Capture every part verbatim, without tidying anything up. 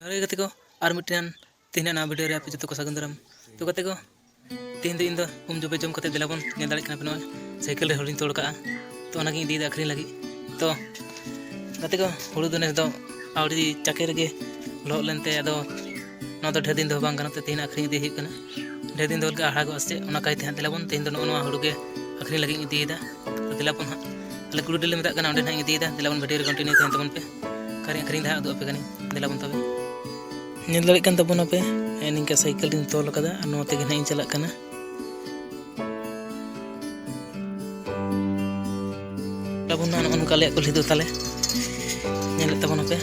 ᱡᱚᱦᱟᱨ ᱜᱮ ᱜᱟᱛᱮ ᱠᱚ, ᱟᱨ ᱢᱤᱫᱴᱮᱱ ᱛᱮᱦᱮᱧᱟᱜ ᱱᱟᱣᱟ ᱵᱷᱤᱰᱤᱭᱳ ᱨᱮ ᱟᱯᱮ ᱡᱚᱛᱚ ᱠᱚ ᱥᱟᱹᱜᱩᱱ ᱫᱟᱨᱟᱢ᱾ ᱛᱚ ᱜᱟᱛᱮ ᱠᱚ, ᱛᱮᱦᱮᱧ ᱫᱚ ᱤᱧ ᱫᱚ ᱩᱢ ᱡᱚᱵᱮ ᱡᱚᱢ ᱠᱟᱛᱮ ᱫᱮᱞᱟ ᱵᱚᱱ ᱧᱮᱞ ᱫᱟᱲᱮᱭᱟᱜ ᱠᱟᱱᱟ ᱯᱮ ᱱᱚᱜᱼᱚᱭ ᱥᱟᱭᱠᱮᱞ ᱨᱮ ᱦᱩᱲᱩᱧ ᱛᱚᱞ ᱠᱟᱜᱼᱟ᱾ ᱛᱚ ᱚᱱᱟᱜᱤᱧ ᱤᱫᱤᱭᱮᱫᱟ ᱟᱹᱠᱷᱨᱤᱧ ᱞᱟᱹᱜᱤᱫ᱾ ᱛᱚ ᱜᱟᱛᱮ ᱠᱚ, ᱦᱩᱲᱩ ᱫᱚ ᱱᱮᱥ ᱫᱚ ᱟᱹᱣᱨᱤ ᱪᱟᱠᱮ ᱨᱮᱜᱮ ᱞᱚᱦᱚᱫ ᱞᱮᱱᱛᱮ ᱟᱫᱚ ᱱᱚᱣᱟ ᱫᱚ ᱰᱷᱮᱨ ᱫᱤᱱ ᱫᱚᱦᱚ ᱵᱟᱝ ᱜᱟᱱᱚᱜ ᱛᱮ ᱛᱮᱦᱮᱧ ᱟᱹᱠᱷᱨᱤᱧ ᱤᱫᱤ ᱦᱩᱭᱩᱜ ᱠᱟᱱᱟ᱾ ᱰᱷᱮᱨ ᱫᱤᱱ ᱫᱚᱦᱚ ᱞᱮᱠᱷᱟᱱ ᱟᱲᱟᱜᱚᱜᱼᱟ ᱥᱮ ᱪᱮᱫ, ᱚᱱᱟ ᱠᱟᱭᱛᱮ ᱦᱟᱸᱜ ᱫᱮᱞᱟ ᱵᱚᱱ ᱛᱮᱦᱮᱧ ᱫᱚ ᱱᱚᱜᱼᱚ ᱱᱚᱣᱟ ᱦᱩᱲᱩ ᱜᱮ ᱟᱹᱠᱷᱨᱤᱧ ᱞᱟᱹᱜᱤᱫ ᱤᱧ ᱤᱫᱤᱭᱮᱫᱟ᱾ ᱛᱚ ᱫᱮᱞᱟ ᱵᱚᱱ ᱦᱟᱸᱜ ᱟᱞᱮ ᱜᱩᱲᱰᱤ ᱞᱮ ᱢᱮᱛᱟᱜ ᱠᱟᱱᱟ, ᱚᱸᱰᱮ ᱱᱟᱦᱟᱜ ᱤᱧ ᱤᱫᱤᱭᱮᱫᱟ᱾ ᱫᱮᱞᱟ ᱵᱚᱱ ᱵᱷᱤᱰᱤᱭᱳ ᱨᱮ ᱠᱚᱱᱴᱤᱱᱤᱭᱩ ᱛᱟᱦᱮᱱ ᱛᱟᱵᱚᱱ ᱯᱮ, ᱚᱠᱟᱨᱮᱧ ᱟᱹᱠᱷᱨᱤᱧ ᱫᱟ ᱦᱟᱸᱜ ᱩᱫᱩᱜ ᱟᱯᱮ ᱠᱟᱹᱱᱟᱹᱧ᱾ ᱫᱮᱞᱟ ᱵᱚᱱ ᱛᱚᱵᱮ ᱧᱮᱞ ᱫᱟᱲᱮᱭᱟᱜ ᱠᱟᱱ ᱛᱟᱵᱚᱱᱟᱯᱮ, ᱦᱮᱸ, ᱱᱤᱝᱠᱟ ᱥᱟᱭᱠᱮᱞ ᱤᱧ ᱛᱚᱞ ᱟᱠᱟᱫᱟ ᱟᱨ ᱱᱚᱣᱟ ᱛᱮᱜᱮ ᱱᱟᱦᱟᱜ ᱤᱧ ᱪᱟᱞᱟᱜ ᱠᱟᱱᱟ᱾ ᱛᱟᱵᱚᱱ ᱱᱟᱦᱟᱜ ᱱᱚᱜᱼᱚ ᱱᱚᱝᱠᱟ ᱟᱞᱮᱭᱟᱜ ᱠᱩᱞᱦᱤ ᱫᱚ ᱛᱟᱞᱮ, ᱧᱮᱞᱮᱫ ᱛᱟᱵᱚᱱᱟᱯᱮ᱾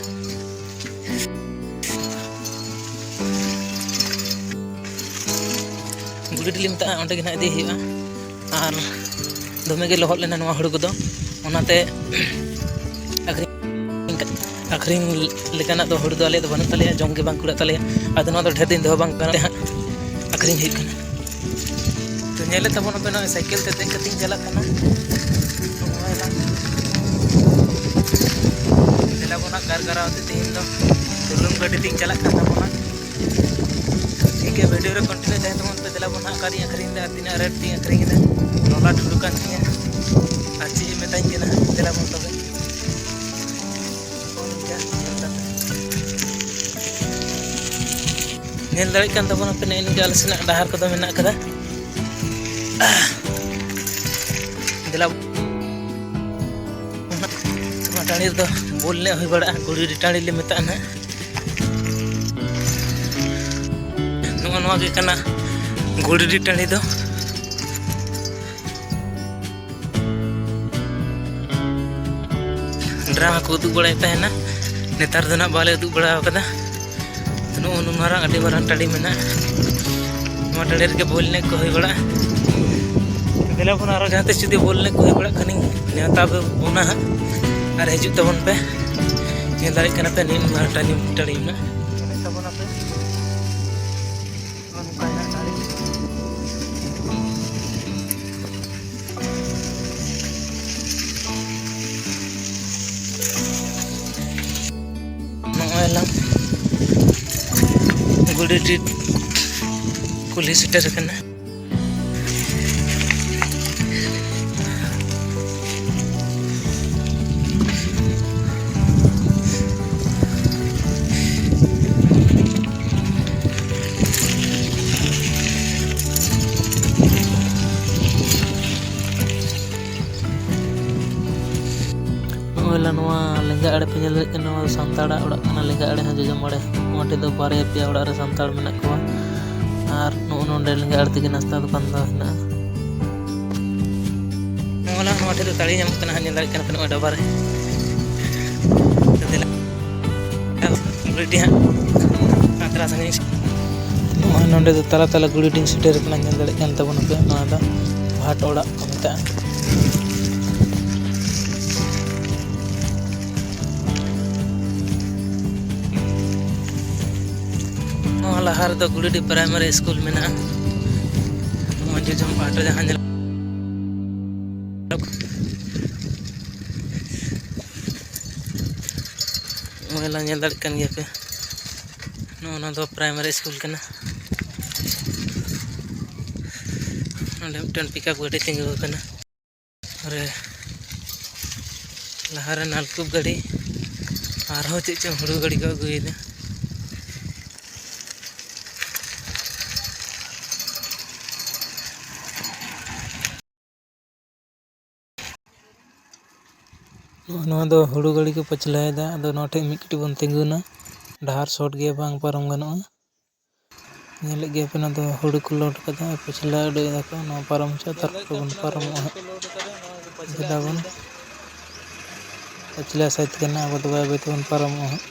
ᱜᱩᱲᱤᱰᱤ ᱞᱮ ᱢᱮᱛᱟᱜᱼᱟ, ᱚᱸᱰᱮ ᱜᱮ ᱱᱟᱦᱟᱜ ᱤᱫᱤ ᱦᱩᱭᱩᱜᱼᱟ᱾ ᱟᱨ ᱫᱚᱢᱮ ᱜᱮ ᱞᱚᱦᱚᱫ ᱞᱮᱱᱟ ᱱᱚᱣᱟ ᱦᱩᱲᱩ ᱠᱚᱫᱚ, ᱚᱱᱟᱛᱮ ᱟᱹᱠᱷᱨᱤᱧ, ᱟᱹᱠᱷᱨᱤᱧ ᱞᱮᱠᱟᱱᱟᱜ ᱫᱚ ᱦᱩᱲᱩ ᱫᱚ ᱟᱞᱮᱭᱟᱜ ᱫᱚ ᱵᱟᱹᱱᱩᱜ ᱛᱟᱞᱮᱭᱟ, ᱡᱚᱢ ᱜᱮ ᱵᱟᱝ ᱠᱩᱲᱟᱹᱜ ᱛᱟᱞᱮᱭᱟ᱾ ᱟᱫᱚ ᱱᱚᱣᱟ ᱫᱚ ᱰᱷᱮᱨ ᱫᱤᱱ ᱫᱚᱦᱚ ᱵᱟᱝ ᱜᱟᱱᱚᱜ ᱛᱮ ᱦᱟᱸᱜ ᱟᱹᱠᱷᱨᱤᱧ ᱦᱩᱭᱩᱜ ᱠᱟᱱᱟ᱾ ᱛᱚ ᱧᱮᱞᱮᱫ ᱛᱟᱵᱚᱱ ᱟᱯᱮ, ᱱᱚᱜᱼᱚᱭ ᱥᱟᱭᱠᱮᱞ ᱛᱮ ᱫᱮᱡ ᱠᱟᱛᱮᱧ ᱪᱟᱞᱟᱜ ᱠᱟᱱᱟ᱾ ᱱᱚᱜᱼᱚᱭ ᱞᱟᱝ ᱫᱮᱞᱟ ᱵᱚᱱ ᱦᱟᱸᱜ ᱜᱟᱨᱜᱟᱨᱟᱣ ᱛᱮ ᱛᱮᱦᱮᱧ ᱫᱚ ᱰᱩᱞᱩᱝ ᱜᱟᱹᱰᱤ ᱛᱮᱧ ᱪᱟᱞᱟᱜ ᱠᱟᱱ ᱛᱟᱵᱚᱱᱟ᱾ ᱴᱷᱤᱠ ᱜᱮᱭᱟ, ᱵᱷᱤᱰᱤᱭᱳ ᱨᱮ ᱠᱚᱱᱴᱤᱱᱤᱭᱩ ᱛᱟᱦᱮᱱ ᱛᱟᱵᱚᱱ ᱯᱮ᱾ ᱫᱮᱞᱟ ᱵᱚᱱ ᱦᱟᱸᱜ ᱚᱠᱟᱨᱤᱧ ᱟᱹᱠᱷᱨᱤᱧ ᱮᱫᱟ, ᱛᱤᱱᱟᱹᱜ ᱨᱮᱴ ᱛᱤᱧ ᱟᱹᱠᱷᱨᱤᱧ ᱮᱫᱟ, ᱞᱚᱞᱟᱴ ᱦᱩᱲᱩ ᱠᱟᱱ ᱛᱤᱧᱟ, ᱟᱨ ᱪᱮᱫ ᱮ ᱢᱮᱛᱟᱧ ᱠᱟᱱᱟ᱾ ᱫᱮᱞᱟ ᱵᱚᱱ ᱛᱚᱵᱮ ᱱᱚᱜᱼᱚ ᱱᱤᱝᱠᱟ ᱧᱮᱞ ᱠᱟᱛᱮ ᱧᱮᱞ ᱫᱟᱲᱮᱭᱟᱜ ᱠᱟᱱ ᱛᱟᱵᱚᱱᱟ ᱯᱮ, ᱱᱮᱜᱼᱮ ᱱᱤᱝᱠᱟ ᱟᱞᱮ ᱥᱮᱱᱟᱜ ᱰᱟᱦᱟᱨ ᱠᱚᱫᱚ ᱢᱮᱱᱟᱜ ᱠᱟᱫᱟ᱾ ᱫᱮᱞᱟ ᱱᱚᱣᱟ ᱴᱟᱺᱰᱤ ᱨᱮᱫᱚ ᱵᱚᱞ ᱮᱱᱮᱡ ᱦᱩᱭ ᱵᱟᱲᱟᱜᱼᱟ, ᱜᱩᱲᱤᱰᱤ ᱴᱟᱺᱰᱤ ᱞᱮ ᱢᱮᱛᱟᱜᱼᱟ ᱱᱟᱦᱟᱜ᱾ ᱱᱚᱜᱼᱚ ᱱᱚᱣᱟ ᱜᱮ ᱠᱟᱱᱟ ᱜᱩᱲᱤᱰᱤ ᱴᱟᱺᱰᱤ ᱫᱚ᱾ ᱰᱨᱟᱢᱟ ᱠᱚ ᱩᱫᱩᱜ ᱵᱟᱲᱟᱭᱮᱫ ᱛᱟᱦᱮᱱᱟ, ᱱᱮᱛᱟᱨ ᱫᱚ ᱱᱟᱜ ᱵᱟᱞᱮ ᱩᱫᱩᱜ ᱵᱟᱲᱟ ᱟᱠᱟᱫᱟ᱾ ᱱᱚᱜᱼᱚ ᱱᱩᱱ ᱢᱟᱨᱟᱝ, ᱟᱹᱰᱤ ᱢᱟᱨᱟᱝ ᱴᱟᱺᱰᱤ ᱢᱮᱱᱟᱜᱼᱟ᱾ ᱱᱚᱣᱟ ᱴᱟᱺᱰᱤ ᱨᱮᱜᱮ ᱵᱚᱞ ᱮᱱᱮᱡ ᱠᱚ ᱦᱩᱭ ᱵᱟᱲᱟᱜᱼᱟ᱾ ᱫᱮᱞᱟ ᱵᱚᱱ ᱟᱨᱚ ᱡᱟᱦᱟᱸ ᱛᱤᱥ ᱡᱩᱫᱤ ᱵᱚᱞ ᱮᱱᱮᱡ ᱠᱚ ᱦᱩᱭ ᱵᱟᱲᱟᱜ ᱠᱷᱟᱱᱤᱧ ᱱᱮᱣᱛᱟ ᱵᱚᱱᱟ ᱦᱟᱸᱜ, ᱟᱨ ᱦᱤᱡᱩᱜ ᱛᱟᱵᱚᱱ ᱯᱮ᱾ ᱧᱮᱞ ᱫᱟᱲᱮᱭᱟᱜ ᱠᱟᱱᱟ ᱯᱮ, ᱱᱤᱱ ᱢᱟᱨᱟᱝ ᱴᱟᱺᱰᱤ, ᱴᱟᱺᱰᱤ ᱢᱮᱱᱟᱜᱼᱟ᱾ ᱧᱮᱞᱮᱫ ᱛᱟᱵᱚᱱᱟ ᱯᱮ᱾ ᱱᱚᱜᱼᱚ ᱱᱚᱝᱠᱟ ᱦᱮᱱᱟᱜ ᱴᱟᱺᱰᱤ᱾ ᱱᱚᱜᱼᱚᱭ ᱞᱟᱝ ᱠᱩᱞᱦᱤ ᱥᱮᱴᱮᱨ ᱟᱠᱟᱱᱟ᱾ ᱱᱚᱜᱼᱚᱭ ᱞᱟ ᱱᱚᱣᱟ ᱞᱮᱸᱜᱟ ᱟᱲᱮ ᱯᱮ ᱧᱮᱞ ᱫᱟᱲᱮᱭᱟᱜ ᱠᱟᱱᱟ, ᱱᱚᱣᱟ ᱫᱚ ᱥᱟᱱᱛᱟᱲᱟᱜ ᱚᱲᱟᱜ ᱠᱟᱱᱟ᱾ ᱞᱮᱸᱜᱟ ᱟᱲᱮ ᱦᱚᱸ ᱡᱚᱡᱚᱢ ᱟᱲᱮ, ᱱᱚᱣᱟ ᱴᱷᱮᱱ ᱫᱚ ᱵᱟᱨᱭᱟ ᱯᱮᱭᱟ ᱚᱲᱟᱜ ᱨᱮ ᱥᱟᱱᱛᱟᱲ ᱢᱮᱱᱟᱜ ᱠᱚᱣᱟ᱾ ᱟᱨ ᱱᱚᱜᱼᱚ ᱱᱚᱰᱮ ᱞᱮᱸᱜᱟ ᱟᱲᱮ ᱛᱮᱜᱮ ᱱᱟᱥᱛᱟ ᱫᱚᱠᱟᱱ ᱫᱚ ᱦᱮᱱᱟᱜᱼᱟ᱾ ᱱᱚᱜᱼᱚ ᱱᱟ, ᱱᱚᱣᱟ ᱴᱷᱮᱱ ᱫᱚ ᱛᱟᱲᱤ ᱧᱟᱢᱚᱜ ᱠᱟᱱᱟ ᱦᱟᱸᱜ, ᱧᱮᱞ ᱫᱟᱲᱮᱭᱟᱜ ᱠᱟᱱᱟ ᱯᱮ ᱱᱚᱜᱼᱚᱭ ᱰᱟᱵᱟ ᱨᱮ᱾ ᱫᱮᱞᱟ, ᱵᱩᱰᱷᱤ ᱦᱟᱸᱜ ᱛᱷᱚᱲᱟ ᱥᱟᱺᱜᱤᱧ᱾ ᱱᱚᱜᱼᱚᱭ ᱱᱚᱰᱮ ᱫᱚ ᱛᱟᱞᱟ ᱛᱟᱞᱟ ᱜᱩᱲᱤ ᱰᱤᱝ ᱥᱮᱴᱮᱨ ᱟᱠᱟᱱᱟ, ᱧᱮᱞ ᱫᱟᱲᱮᱭᱟᱜ ᱠᱟᱱ ᱛᱟᱵᱚᱱᱟ ᱯᱮ᱾ ᱱᱚᱣᱟ ᱫᱚ ᱵᱷᱟᱴ ᱚᱲᱟᱜ ᱠᱚ ᱢᱮᱛᱟᱜᱼᱟ᱾ ᱱᱚᱣᱟ ᱞᱟᱦᱟ ᱨᱮᱫᱚ ᱜᱩᱲᱤᱰᱤ ᱯᱨᱟᱭᱢᱟᱨᱤ ᱥᱠᱩᱞ ᱢᱮᱱᱟᱜᱼᱟ᱾ ᱱᱚᱣᱟ ᱡᱚᱡᱚᱢ ᱯᱟᱦᱴᱟ ᱡᱟᱦᱟᱸ ᱧᱮᱞᱚᱜ, ᱱᱚᱜᱼᱚᱭ ᱞᱟᱝ ᱧᱮᱞ ᱫᱟᱲᱮᱭᱟᱜ ᱠᱟᱱ ᱜᱮᱭᱟ ᱯᱮ, ᱱᱚᱜᱼᱚ ᱱᱚᱣᱟ ᱫᱚ ᱯᱨᱟᱭᱢᱟᱨᱤ ᱥᱠᱩᱞ ᱠᱟᱱᱟ᱾ ᱱᱚᱸᱰᱮ ᱢᱤᱫᱴᱮᱱ ᱯᱤᱠᱟᱯ ᱜᱟᱹᱰᱤ ᱛᱤᱸᱜᱩ ᱟᱠᱟᱱᱟ᱾ ᱨᱮ ᱞᱟᱦᱟᱨᱮ ᱱᱟᱞᱠᱩᱯ ᱜᱟᱹᱰᱤ, ᱟᱨᱦᱚᱸ ᱪᱮᱫ ᱪᱚᱝ ᱦᱩᱲᱩ ᱜᱟᱹᱰᱤ ᱠᱚ ᱟᱹᱜᱩᱭᱮᱫᱟ᱾ ᱱᱚᱜᱼᱚ ᱱᱚᱣᱟ ᱫᱚ ᱦᱩᱲᱩ ᱜᱟᱹᱰᱤ ᱠᱚ ᱯᱟᱹᱪᱷᱞᱟᱹᱭᱮᱫᱟ, ᱟᱫᱚ ᱱᱚᱣᱟ ᱴᱷᱮᱱ ᱢᱤᱫ ᱠᱟᱹᱴᱤᱡ ᱵᱚᱱ ᱛᱤᱸᱜᱩᱱᱟ, ᱰᱟᱦᱟᱨ ᱥᱚᱴ ᱜᱮᱭᱟ, ᱵᱟᱝ ᱯᱟᱨᱚᱢ ᱜᱟᱱᱚᱜᱼᱟ᱾ ᱧᱮᱞᱮᱫ ᱜᱮᱭᱟ ᱯᱮ, ᱱᱚᱣᱟ ᱫᱚ ᱦᱩᱲᱩ ᱠᱚ ᱞᱳᱰ ᱠᱟᱫᱟ, ᱯᱟᱹᱪᱷᱞᱟᱹ ᱩᱰᱩᱠ ᱮᱫᱟ ᱠᱚ, ᱱᱚᱣᱟ ᱯᱟᱨᱚᱢ ᱦᱚᱪᱚ, ᱛᱟᱨᱯᱚᱨᱮ ᱵᱚᱱ ᱯᱟᱨᱚᱢᱚᱜᱼᱟ ᱦᱟᱸᱜ᱾ ᱫᱮᱞᱟ ᱵᱚᱱ ᱯᱟᱹᱪᱷᱞᱟᱹ ᱥᱟᱭᱤᱰ ᱠᱟᱱᱟ, ᱟᱵᱚ ᱫᱚ ᱵᱟᱭ ᱵᱟᱹᱭ ᱛᱮᱵᱚᱱ ᱯᱟᱨᱚᱢᱚᱜᱼᱟ ᱦᱟᱸᱜ᱾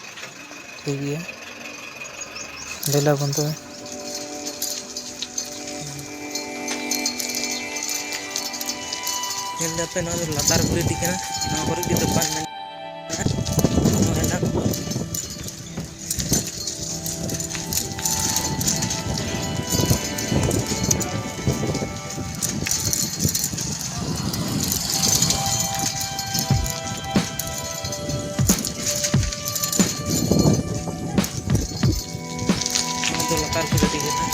ᱴᱷᱤᱠ ᱜᱮᱭᱟ, ᱫᱮᱞᱟ ᱵᱚᱱ ᱛᱚᱵᱮ᱾ ᱧᱮᱞ ᱫᱟᱯᱮ, ᱱᱚᱣᱟ ᱫᱚ ᱞᱟᱛᱟᱨ ᱵᱨᱤᱡᱽ ᱠᱟᱱᱟ, ᱱᱚᱣᱟ ᱠᱚᱨᱮ ᱜᱮ ᱫᱚᱠᱟᱱ ᱢᱮᱱᱟᱜᱼᱟ᱾ ᱱᱚᱣᱟ ᱨᱮᱱᱟᱜ ᱞᱟᱛᱟᱨ ᱠᱚ ᱜᱟᱹᱰᱤ ᱠᱟᱱᱟ᱾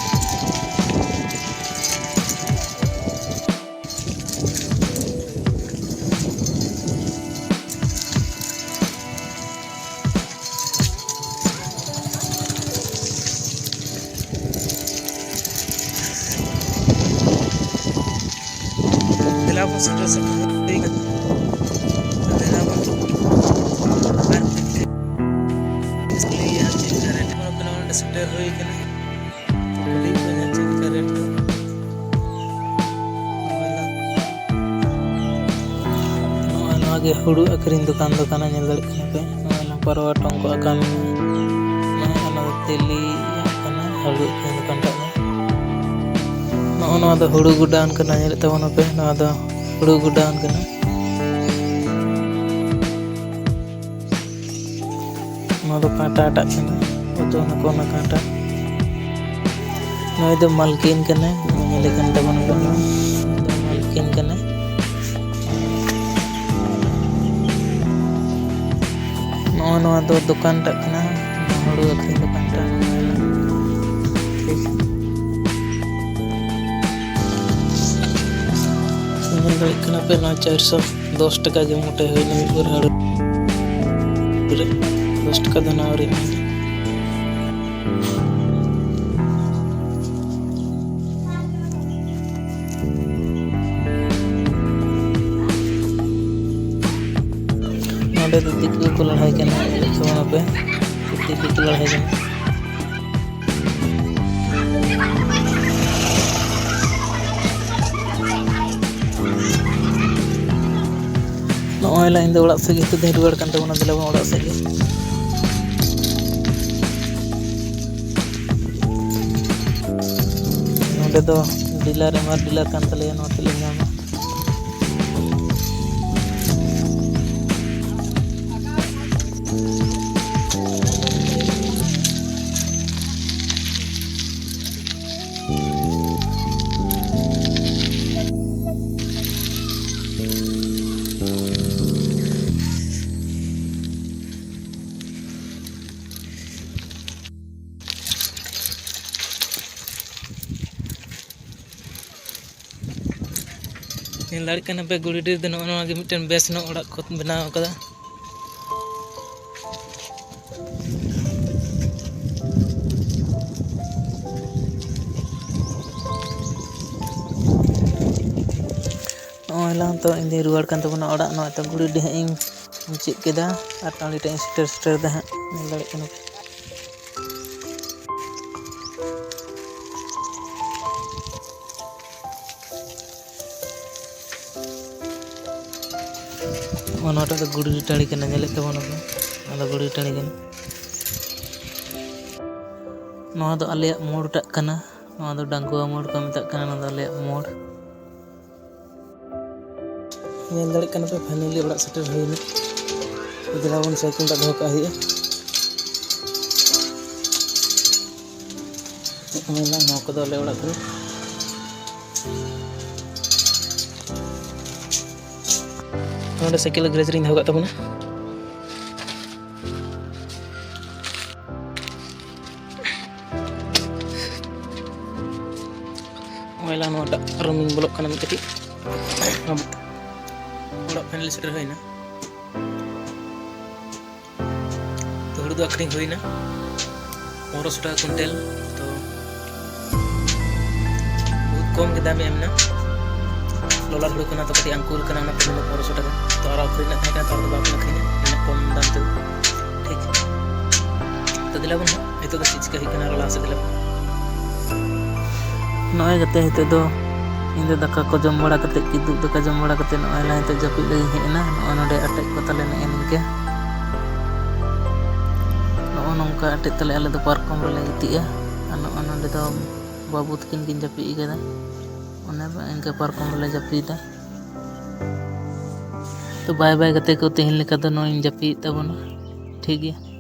ᱫᱮᱞᱟ ᱵᱚᱱ ᱥᱮᱴᱮᱨ ᱥᱮᱴᱮᱨ ᱦᱩᱭ ᱠᱟᱱᱟ᱾ ᱫᱮᱞᱟ ᱵᱚᱱ ᱟᱨ ᱞᱟᱹᱭᱟ ᱪᱮᱫ ᱞᱮᱠᱟ ᱨᱮ ᱱᱚᱰᱮ ᱥᱮᱴᱮᱨ ᱦᱩᱭ ᱠᱟᱱᱟ᱾ ᱠᱩᱞᱤ ᱠᱚ ᱧᱮᱞ ᱪᱮᱫ ᱞᱮᱠᱟ ᱨᱮᱴ ᱫᱚ᱾ ᱱᱚᱜᱼᱚᱭ ᱱᱚᱣᱟ ᱜᱮ ᱦᱩᱲᱩ ᱟᱹᱠᱷᱨᱤᱧ ᱫᱚᱠᱟᱱ ᱫᱚ ᱠᱟᱱᱟ, ᱧᱮᱞ ᱫᱟᱲᱮᱭᱟᱜ ᱠᱟᱱᱟ ᱯᱮ᱾ ᱱᱚᱜᱼᱚᱭ ᱱᱚᱣᱟ ᱯᱟᱨᱣᱟ ᱴᱚᱝᱠᱚ ᱟᱠᱟ ᱢᱮᱱᱟᱜᱼᱟ᱾ ᱱᱚᱜᱼᱚᱭ ᱱᱚᱣᱟ ᱫᱚ ᱛᱮᱞᱤ ᱠᱟᱱᱟ, ᱦᱩᱲᱩ ᱟᱹᱠᱷᱨᱤᱧ ᱫᱚᱠᱟᱱ ᱴᱟᱜ ᱫᱚ᱾ ᱱᱚᱜᱼᱚ ᱱᱚᱣᱟ ᱫᱚ ᱦᱩᱲᱩ ᱜᱩᱰᱟᱣᱩᱱ ᱠᱟᱱᱟ, ᱧᱮᱞᱮᱫ ᱛᱟᱵᱚᱱᱟᱯᱮ, ᱱᱚᱣᱟ ᱫᱚ ᱦᱩᱲᱩ ᱜᱩᱰᱟᱣᱩᱱ ᱠᱟᱱᱟ᱾ ᱱᱚᱣᱟ ᱫᱚ ᱠᱟᱸᱴᱟ ᱴᱟᱜ ᱠᱟᱱᱟ, ᱚᱪᱚᱜ ᱱᱟᱠᱚ ᱚᱱᱟ ᱠᱟᱸᱴᱟ᱾ ᱱᱩᱭ ᱫᱚ ᱢᱟᱞᱠᱤᱱ ᱠᱟᱱᱟᱭ, ᱱᱚᱜᱼᱚᱭ ᱧᱮᱞᱮ ᱠᱟᱱ ᱛᱟᱵᱚᱱᱟ ᱵᱚᱱ, ᱱᱩᱭ ᱫᱚ ᱢᱟᱞᱠᱤᱱ ᱠᱟᱱᱟᱭ᱾ ᱱᱚᱜᱼᱚ ᱱᱚᱣᱟ ᱫᱚ ᱫᱚᱠᱟᱱ ᱴᱟᱜ ᱠᱟᱱᱟ, ᱦᱩᱲᱩ ᱟᱹᱠᱷᱨᱤᱧ ᱫᱚᱠᱟᱱ ᱴᱟᱜ᱾ ᱴᱷᱤᱠ, ᱧᱮᱞ ᱫᱟᱲᱮᱭᱟᱜ ᱠᱟᱱᱟ ᱯᱮ, ᱱᱚᱣᱟ ᱪᱟᱨᱥᱚ ᱫᱚᱥ ᱴᱟᱠᱟ ᱜᱮ ᱢᱚᱴᱮ ᱦᱩᱭᱱᱟ ᱢᱤᱫ ᱵᱚᱨ ᱦᱟᱹᱲᱩ ᱨᱮ᱾ ᱫᱚᱥ ᱴᱟᱠᱟ ᱫᱚ ᱱᱟᱣᱟ ᱨᱮ᱾ ᱱᱚᱰᱮ ᱫᱚ ᱫᱤᱠᱩ ᱠᱚ ᱞᱟᱲᱦᱟᱭ ᱠᱟᱱᱟ, ᱧᱮᱞᱮᱫ ᱛᱟᱵᱚᱱᱟᱯᱮ, ᱫᱤᱠᱩ ᱠᱚ ᱞᱟᱲᱦᱟᱭ ᱠᱟᱱᱟ᱾ ᱱᱚᱜᱼᱚᱭ ᱞᱟᱭᱤᱱ ᱫᱚ ᱚᱲᱟᱜ ᱥᱮᱫ ᱜᱮ ᱱᱤᱛᱚᱜ ᱫᱚᱧ ᱨᱩᱣᱟᱹᱲ ᱠᱟᱱ ᱛᱟᱵᱚᱱᱟ, ᱫᱮᱞᱟ ᱵᱚᱱ ᱚᱲᱟᱜ ᱥᱮᱫ ᱜᱮ᱾ ᱱᱚᱰᱮ ᱫᱚ ᱰᱤᱞᱟᱨ, ᱮᱢ ᱟᱨ ᱰᱤᱞᱟᱨ ᱠᱟᱱ ᱛᱟᱞᱮᱭᱟ, ᱱᱚᱣᱟ ᱛᱮᱞᱮ ᱧᱟᱢᱟ᱾ ᱧᱮᱞ ᱫᱟᱲᱮᱭᱟᱜ ᱠᱟᱱᱟ ᱯᱮ, ᱜᱩᱲᱤᱰᱤ ᱨᱮᱫᱚ ᱱᱚᱜᱼᱚ ᱱᱚᱣᱟ ᱜᱮ ᱢᱤᱫᱴᱮᱱ ᱵᱮᱥ ᱧᱚᱜ ᱚᱲᱟᱜ ᱠᱚ ᱵᱮᱱᱟᱣ ᱟᱠᱟᱫᱟ᱾ ᱱᱚᱜᱼᱚᱭ ᱞᱟᱝ ᱛᱚ ᱤᱧ ᱫᱩᱧ ᱨᱩᱣᱟᱹᱲ ᱠᱟᱱ ᱛᱟᱵᱚᱱᱟ ᱚᱲᱟᱜ᱾ ᱱᱚᱜᱼᱚᱭ ᱛᱚ ᱜᱩᱲᱤᱰᱤ ᱦᱟᱸᱜ ᱤᱧ ᱢᱩᱪᱟᱹᱫ ᱠᱮᱫᱟ ᱟᱨ ᱴᱟᱺᱰᱤ ᱴᱷᱮᱱ ᱤᱧ ᱥᱮᱴᱮᱨ ᱥᱮᱴᱮᱨ ᱮᱫᱟ ᱦᱟᱸᱜ, ᱧᱮᱞ ᱫᱟᱲᱮᱭᱟᱜ ᱠᱟᱱᱟ ᱯᱮ᱾ ᱱᱚᱣᱟᱴᱟᱜ ᱫᱚ ᱜᱩᱲᱤ ᱴᱟᱺᱰᱤ ᱠᱟᱱᱟ, ᱧᱮᱞᱮᱫ ᱛᱟᱵᱚᱱᱟᱯᱮ, ᱱᱚᱣᱟ ᱫᱚ ᱜᱩᱲᱤ ᱴᱟᱺᱰᱤ ᱠᱟᱱᱟ᱾ ᱱᱚᱣᱟ ᱫᱚ ᱟᱞᱮᱭᱟᱜ ᱢᱳᱲ ᱴᱟᱜ ᱠᱟᱱᱟ, ᱱᱚᱣᱟ ᱫᱚ ᱰᱟᱝᱜᱩᱣᱟ ᱢᱳᱲ ᱠᱚ ᱢᱮᱛᱟᱜ ᱠᱟᱱᱟ, ᱱᱚᱣᱟ ᱫᱚ ᱟᱞᱮᱭᱟᱜ ᱢᱳᱲ᱾ ᱧᱮᱞ ᱫᱟᱲᱮᱭᱟᱜ ᱠᱟᱱᱟ ᱯᱮ, finally ᱚᱲᱟᱜ ᱥᱮᱴᱮᱨ ᱦᱩᱭᱱᱟ᱾ ᱫᱮᱞᱟ ᱵᱚᱱ ᱥᱟᱭᱠᱮᱞ ᱴᱟᱜ ᱫᱚᱦᱚ ᱠᱟᱜ ᱦᱩᱭᱩᱜᱼᱟ᱾ ᱱᱚᱜᱼᱚᱭ ᱱᱟ, ᱱᱚᱣᱟ ᱠᱚᱫᱚ ᱟᱞᱮ ᱚᱲᱟᱜ ᱠᱚᱨᱮ᱾ ᱱᱚᱰᱮ ᱥᱟᱭᱠᱮᱞ ᱜᱮᱨᱮᱡᱽ ᱨᱤᱧ ᱫᱚᱦᱚ ᱠᱟᱜ ᱛᱟᱵᱚᱱᱟ᱾ ᱱᱚᱜᱼᱚᱭ ᱞᱟᱝ ᱱᱚᱣᱟᱴᱟᱜ ᱨᱩᱢᱤᱧ ᱵᱚᱞᱚᱜ ᱠᱟᱱᱟ ᱢᱤᱫ ᱠᱟᱹᱴᱤᱡ᱾ ᱚᱲᱟᱜ finally ᱥᱮᱴᱮᱨ ᱦᱩᱭᱱᱟ᱾ ᱛᱚ, ᱦᱩᱲᱩ ᱫᱚ ᱟᱹᱠᱷᱨᱤᱧ ᱦᱩᱭᱱᱟ ᱯᱚᱱᱨᱚᱥᱚ ᱴᱟᱠᱟ ᱠᱩᱭᱱᱴᱮᱞ᱾ ᱛᱚ, ᱵᱚᱦᱩᱛ ᱠᱚᱢ ᱜᱮ ᱫᱟᱢᱮ ᱮᱢ ᱮᱱᱟ᱾ ᱞᱚᱞᱟᱴ ᱦᱩᱲᱩ ᱠᱟᱱᱟ, ᱛᱚ ᱠᱟᱹᱴᱤᱡ ᱟᱝᱠᱩᱨ ᱠᱟᱱᱟ, ᱚᱱᱟ ᱛᱮ ᱯᱚᱱᱨᱚᱥᱚ ᱴᱟᱠᱟ᱾ ᱛᱚ, ᱟᱨᱚ ᱟᱹᱠᱷᱨᱤᱧ ᱨᱮᱱᱟᱜ ᱛᱟᱦᱮᱸ ᱠᱟᱱᱟ, ᱛᱚ ᱟᱨ ᱫᱚ ᱵᱟᱵᱚᱱ ᱟᱹᱠᱷᱨᱤᱧᱟ, ᱩᱱᱟᱹᱜ ᱠᱚᱢ ᱫᱟᱢ ᱛᱮᱫᱚ᱾ ᱴᱷᱤᱠ, ᱛᱚ ᱫᱮᱞᱟ ᱵᱚᱱ ᱦᱟᱸᱜ, ᱱᱤᱛᱚᱜ ᱫᱚ ᱪᱮᱫ ᱪᱤᱠᱟᱹ ᱦᱩᱭᱩᱜ ᱠᱟᱱᱟ, ᱟᱨᱚ ᱞᱟᱦᱟ ᱥᱮᱫ ᱫᱮᱞᱟ ᱵᱚᱱ᱾ ᱱᱚᱜᱼᱚᱭ ᱜᱟᱛᱮ, ᱱᱤᱛᱚᱜ ᱫᱚ ᱤᱧ ᱫᱚ ᱫᱟᱠᱟ ᱠᱚ ᱡᱚᱢ ᱵᱟᱲᱟ ᱠᱟᱛᱮᱫ, ᱠᱤᱫᱩᱵ ᱫᱟᱠᱟ ᱡᱚᱢ ᱵᱟᱲᱟ ᱠᱟᱛᱮᱫ, ᱱᱚᱜᱼᱚᱭ ᱞᱟᱦᱟ ᱱᱤᱛᱚᱜ ᱡᱟᱹᱯᱤᱫ ᱞᱟᱹᱜᱤᱫ ᱤᱧ ᱦᱮᱡ ᱮᱱᱟ᱾ ᱱᱚᱜᱼᱚᱭ ᱱᱚᱰᱮ ᱟᱴᱮᱫ ᱠᱚ ᱛᱟᱞᱮ ᱱᱮᱜᱼᱮ ᱱᱤᱝᱠᱟᱹ᱾ ᱱᱚᱜᱼᱚ ᱱᱚᱝᱠᱟ ᱟᱴᱮᱫ ᱛᱟᱞᱮ, ᱟᱞᱮ ᱫᱚ ᱯᱟᱨᱠᱚᱢ ᱨᱮᱞᱮ ᱜᱤᱛᱤᱡᱼᱟ᱾ ᱟᱨ ᱱᱚᱜᱼᱚ ᱱᱚᱰᱮ ᱫᱚ ᱵᱟᱹᱵᱩ ᱛᱟᱹᱠᱤᱱ ᱠᱤᱱ ᱡᱟᱹᱯᱤᱫ ᱟᱠᱟᱫᱟ, ᱚᱱᱮ ᱤᱱᱠᱟᱹ ᱯᱟᱨᱠᱚᱢ ᱨᱮᱞᱮ ᱡᱟᱹᱯᱤᱫᱟ᱾ ᱛᱚ ᱵᱟᱭ ᱵᱟᱭ ᱜᱟᱛᱮ ᱠᱚ, ᱛᱮᱦᱮᱧ ᱞᱮᱠᱟ ᱫᱚ ᱱᱚᱜᱼᱚᱭ ᱤᱧ ᱡᱟᱹᱯᱤᱫ ᱛᱟᱵᱚᱱᱟ, ᱴᱷᱤᱠ ᱜᱮᱭᱟ᱾